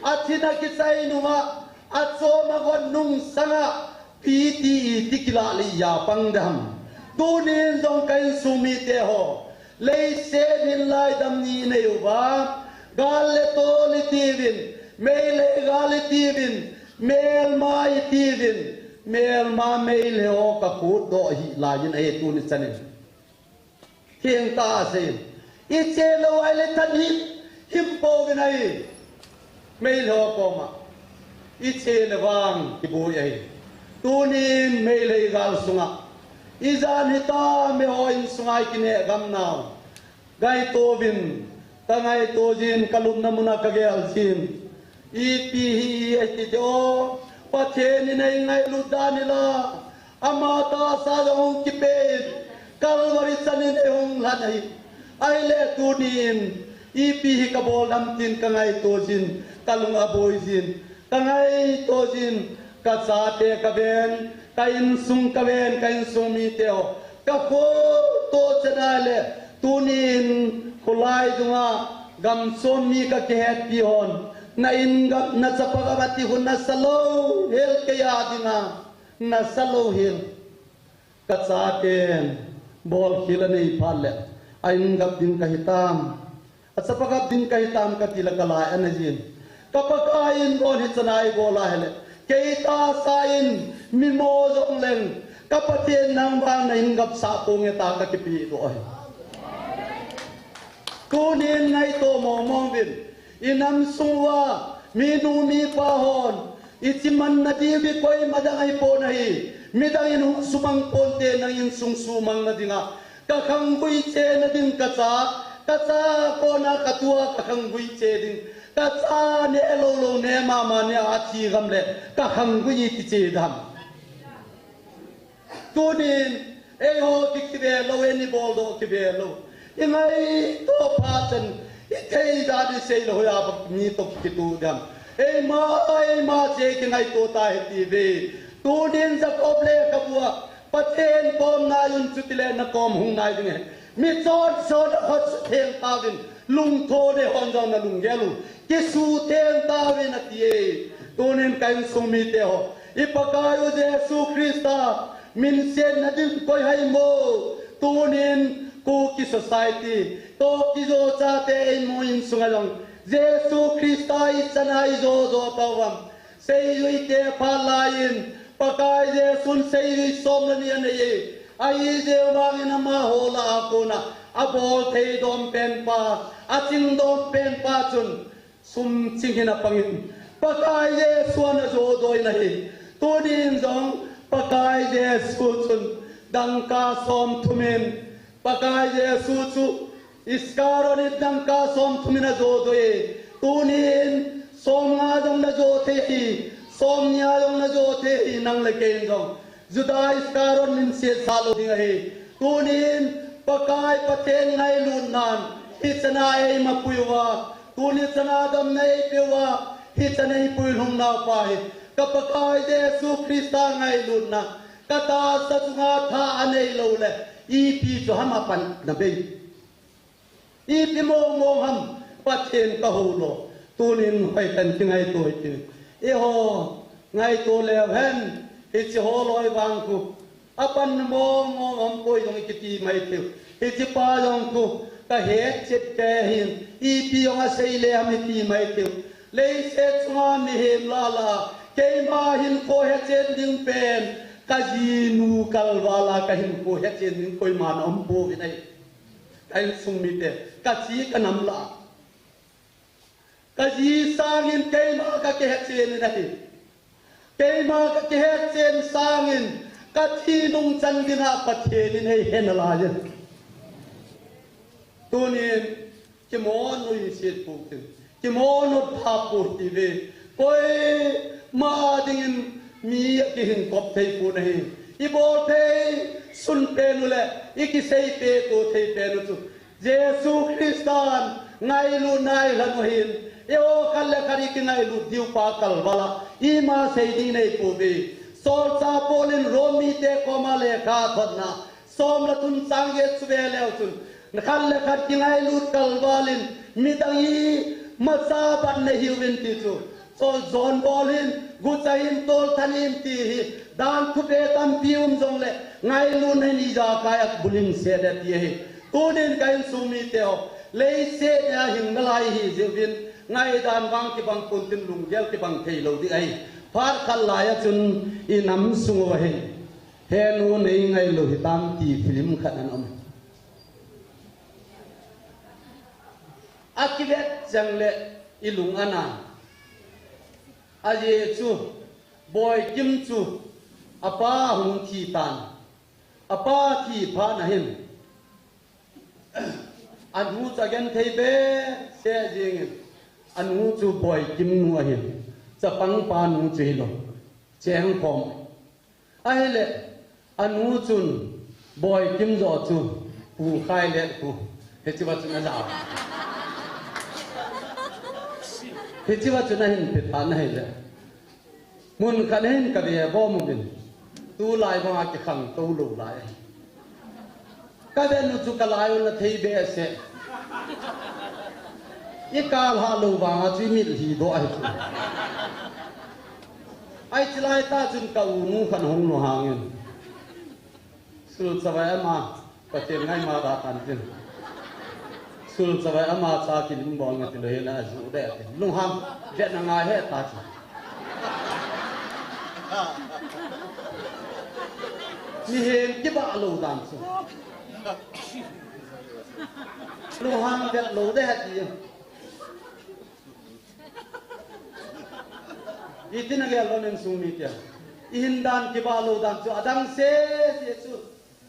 athin akichai nunga, achom agot nung sanga, PT iti kilah lih a pang ding ham? Tunin jong ka insung mite ho, leiset hin laidam ni inei uva, gal le tol itiuvin, mei le gal itiuvin, melma itiuvin, melma mei le ho kakhut doh hih laiyin ahi tuni chanin. Thengtah a asei. Iche lou ahile thanhim him pouvin ahi. Meilhei ho koma. Iche le vang kiboi ahi. Tunin Meilhei gal sunga, ijan hitam, eiho insunga ikineh gam nau, ngaito uvin, kangaito jin, kalupna muna kagel jin. Ipi hi iti ti o, Pathen in eingailut dan ila, ama tahsa jong hung kipen, Calvary chanin eihung lhan ahi. Ahile tunin, ipi hi kabol dam tin kangaito jin, kalung aboi jin, kangaito jin, kachate kaven, ka insung kaven, ka insung mite ho, kakhoto chan ahile, tunin kholai dunga, gamchom mi kakihetpi hon, na in gam, na chapa gam ati hun nasa lou hel keiya dinga, nasa lou hel. Kachaten bolkhel anei phat le, a in gap ding kahitam, a chapa gap ding kahitam kati le kalai ana jin. Ka Pakai in bon hichan a ibol ahile, kei tahsa in mimo jongleng, ka Pathen nang vang na in gapsah ponge tia kakipe doh ahi. Tunin ngaito mong mong uvin, inam sung uva minu mipa hon, ichi manna diu hi koima dang ahipon ahi, midang in hung sumang ponte, nang insung sumang na dinga, kakhanggui chena ding kacha, kacha kona katua kakhanggui che ding, kacha neh lou lou neh mama neh a athi gam le, kakhanggui iti che dam. Tunin, eiho ki kive lou, eini boldoh kive lou. Ingaito phat chan, ithei dan isei lou hoiya bang mi toh kikitoh dam. Eima, eima che kingaito ta hite ve. Tunin Jacob lekhabua, Pathen kom nai un chutile nakom hung nai ding ahi. Mi chonse ho nakhut sutheng tauvin, lungthou nehon jong nalunggel u kisutheng tauvin atie. Tunin ka insung mite ho, i Pakai u Jesu Christa minsetna ding koi ham? Tunin Kuki society, Kuki jo chate eimu insunga jong Jesu Christa ichan a ijo jo tauvam. Seijui te phat laiyin, Pakai Jesun seijui som le ni anei e. Ahijeh vangin amaho lah a kona abol thei dom penpa, aching dom penpa chun sum ching hin apangin Pakai Jesu ana jo doh in ahi. Tunin jong Pakai Jesu chun dangka som thumin, Pakai Jesu chu Iskariot in dangka som thumin ajo doh e. Tunin som nga jong najo thei hi, som ni a jong najo thei hi, nang le kei in jong Juda Iskariot min sesa lou ding ahi. Tunin Pakai Pathen ngailutnan hichan a eima pui uva, tuni chan a damna eipeh uva, hichan a eipui lhung naupa hi ka Pakai Jesu Christa ngailutna, ka tahsa chunga tha anei lou le, ipi chu ham apan na bei. Ipi mong mong ham Pathen ka hou lou. Tunin hoitah in kingaito hite. Eiho ngaito leu hen, hiche holoi vang khu apan mong mong ham koi jong ikiti mai thei u. Hiche pa jong khu ka hetchet kei hin, ipi jong asei le ham iti mai thei u. Leiset chunga mihem lah a keima hinkho hechen ding pen ka jinu kalval a ka hinkho hechen ding koiman aum pouvin ahi. Ka insung mite, ka chi ka nam lah a, ka ji sangin keima ka kihetchen in ahi. Keima ka kihetchen sangin ka thi nung chan dinga Pathen in eihe nalai in. Tunin kimonu iset pou tin, kimonu tha pou ti ve. Koima dingin mi akihin kop thei pon ahi. Ibol thei sun pen u le ikisei peh to thei pen u chu Jesu Christan ngailutna eilhen u ahin, eiho khat le khat ikingailut diu pa kalval a ima sei ding nei pouve. Solchah Paul in Rom mite koma lekha athotna som le thum chang get chu ve leu chun, khat le khat kingailut kalval in midang imacha bat nahiuvin ti chu. Sol John Paul hin, gucha hin, tolthat hin ti hi, dan thupi tampi um jongle, ngailutna in ijakai a bulhing sel e ti ahi. Tunin ka insung mite ho, leiset a hing nalai ihi jeh uvin, ngaidan vang kibang pon tin lunggel kibang thei lou ding ahi. Phat khat lai a chun inam sung uva hin, henu nei ngailou hitam ti film khat ana um. Akivet chang le ilung ana. Ajeh chu, Boikim chu apa hung thi tan. Apa thi phat na hin, anu chu agenthei behseh jengin, anu chu Boikim nu ahin, chapang pa nu chu hilou, cheng khom. Ahile, anu chun Boikim joh chu Pu Khailet khu hicheva chun ajao. Hicheva chun ahin pe tan ahile, mun khat hin kave bom uvin, tulai vanga kikhang tou lou lai. Ka vet nu chu ka lai u na thei behseh. I kal ha lou vanga chu i mit hi doh ahi chu. Ai chilai ta chun ka u nu khan hung lunghang in. Sul chavai ama, Pathen ngai ma da tan tin. Sul chavai ama cha kilim bol nga ti lou hi la ju de ti. Lunghang, vet na ngai he ta chu. Mihem kibah lou dan chu. Lunghang vet lou de ti. Itin a gel lou nen sung mi tia. I hin dan kibah lou dan chu adang sese chu.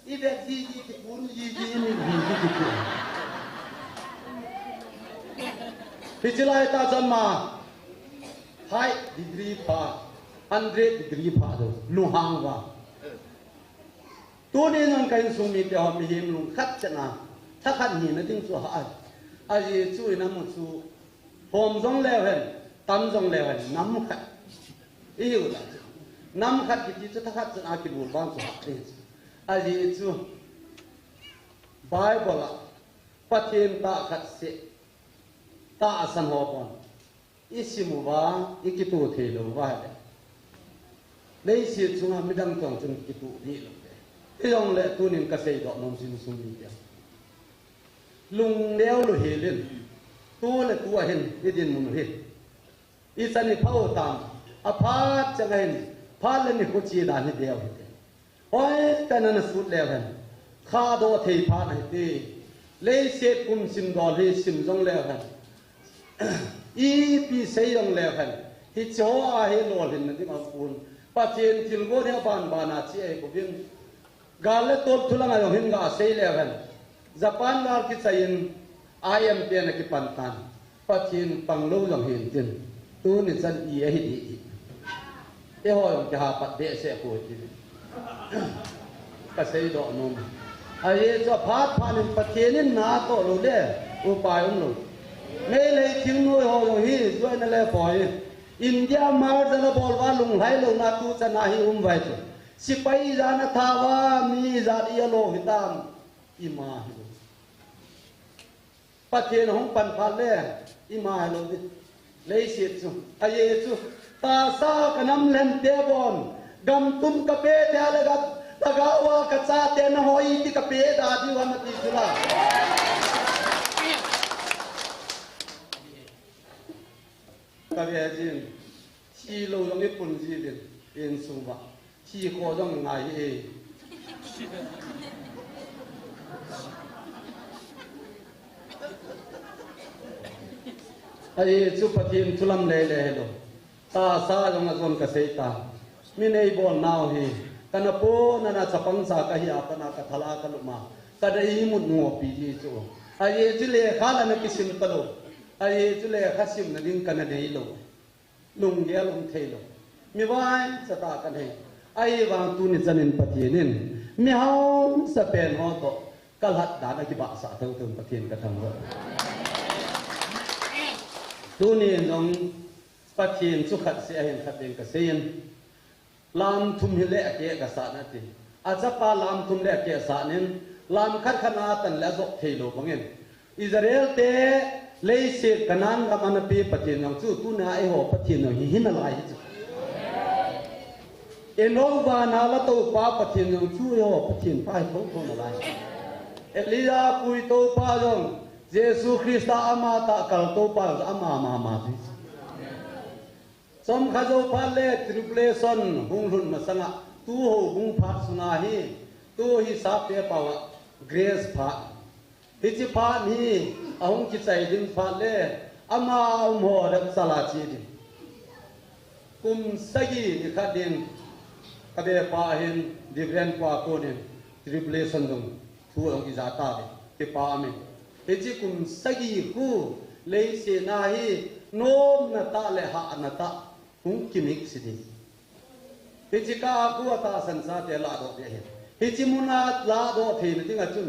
I vet ji ji kipun ji ji i mit ji ji kipun. Hichi lai ta chun ama high degree pha, hundred degree pha dou, lunghang va. Tuni nang ka insung mite ho mihem lungkhat chana, thakhat hina ding chu ahi. Ajeh chu inam u chu, hom jong leu hen, tam jong leu hen, nam khat. I hiu la chu. Nam khat kiti chu thakhat chana kibol vang chu ahi. Ajeh chu, Bible a, Pathen tah khat seh, tahsan ho pon. I sim uva, i kituh thei lou uva le. Leiset chunga midang toh chun kituh dih lou le. Hijongle tunin ka seidoh nom chu insung mite. Lungneo lou helin, tu le tu ahin, i dinmun hi. I chan i phau tam, a phat chang ahin, phat le ni khu chi dan hi deu hite. Hoi, ka na na sut leu hen. Kha do thei phat ahi ti. Leiset kum sim dol hi sim jong leu hen. Ipi sei jong leu hen. Hiche ho a hi lolhinna ding a um pon. Pathen thilgon hi a ban ban a chi ahi bouvin. Gal le tol thu langa jong hin ga sei leu hen. Japan gal kichai in I M pen a kipan tan. Pathen pang lou jong hin tin. Tuni chan i ahi di hi. Eiho jong kiha pat behseh poi ti. Ka seidoh nom. Ajeh chu aphat phat in Pathen in na toh lou le upai um lou. Meitei thingnoi ho jong hi join na le poi. India mar jana bol uva lunglhai louna tu chan a hi um uve chu. Sepai jana tha uva mi ijat i alo hitam, ima hilou. Pathen ahung pan phat le ima hilou di. Leiset chu, ajeh chu, tahsa ka nam lhente bon, gam tum ka pe te le gam, lhagao a ka chate na hoi ti ka pe da diu ham ati chu la. Ka ve jin, thi lou jong i pun ji din, insung uva. Thi kho jong ngai hi e. Ajeh chu Pathen thu lam lele hilou. Tahsa jong ajon ka sei ta. Mi nei bol nau hi. Ka na pon na na chapang cha ka hi a pat na ka thala ka lum a. Ka na imut ngopi ji chu. Ajeh chu lekha la na kisim ta lou. Ajeh chu lekha simna ding ka na nei lou. Lunggel um thei lou. Mi vaicha tah ka nei. Ahivang tuni chan in Pathen in mi hausa pen ho toh ka lhat dan a kibahsah thou thou Pathen ka thangvah. Tuni in jong Pathen chu khat seh ahin khat ding ka sei in. Lam thum hi le a keh ka sah na ti. A chapa lam thum le a keh sah nin, lam khat khat na tan le a jop thei lou bangin. Israel te leiset Canaan gam ana pe Pathen jong chu, tuna eiho Pathen jong hi, hi nalai hi chu. Enoch vana la toupa Pathen jong chu, eiho Pathen pa hi thou thou nalai. Elijah pui toupa jong, Jesu Christa ama tah kal toupa jong ama mama chu. Chomkhat jou phat le tribulation hung lhun masanga, tu houbung phat sunga hi, tu hi sap te pao a, grace phat. Hiche phat hi ahung kichai ding phat le, ama um ho rapture a che ding. Kum sagi ni khat ding, ka be pa hin, Reverend pa konin, tribulation dung. Thu jong ija tave, kipa um e. Hiche kum sagi khu, leiset a hi, nomna tah le hahna tah, hung kimix ding. Hiche kah a khu atahsan chate lahdoh ding ahi. Hiche mun a lahdoh theina dinga chun,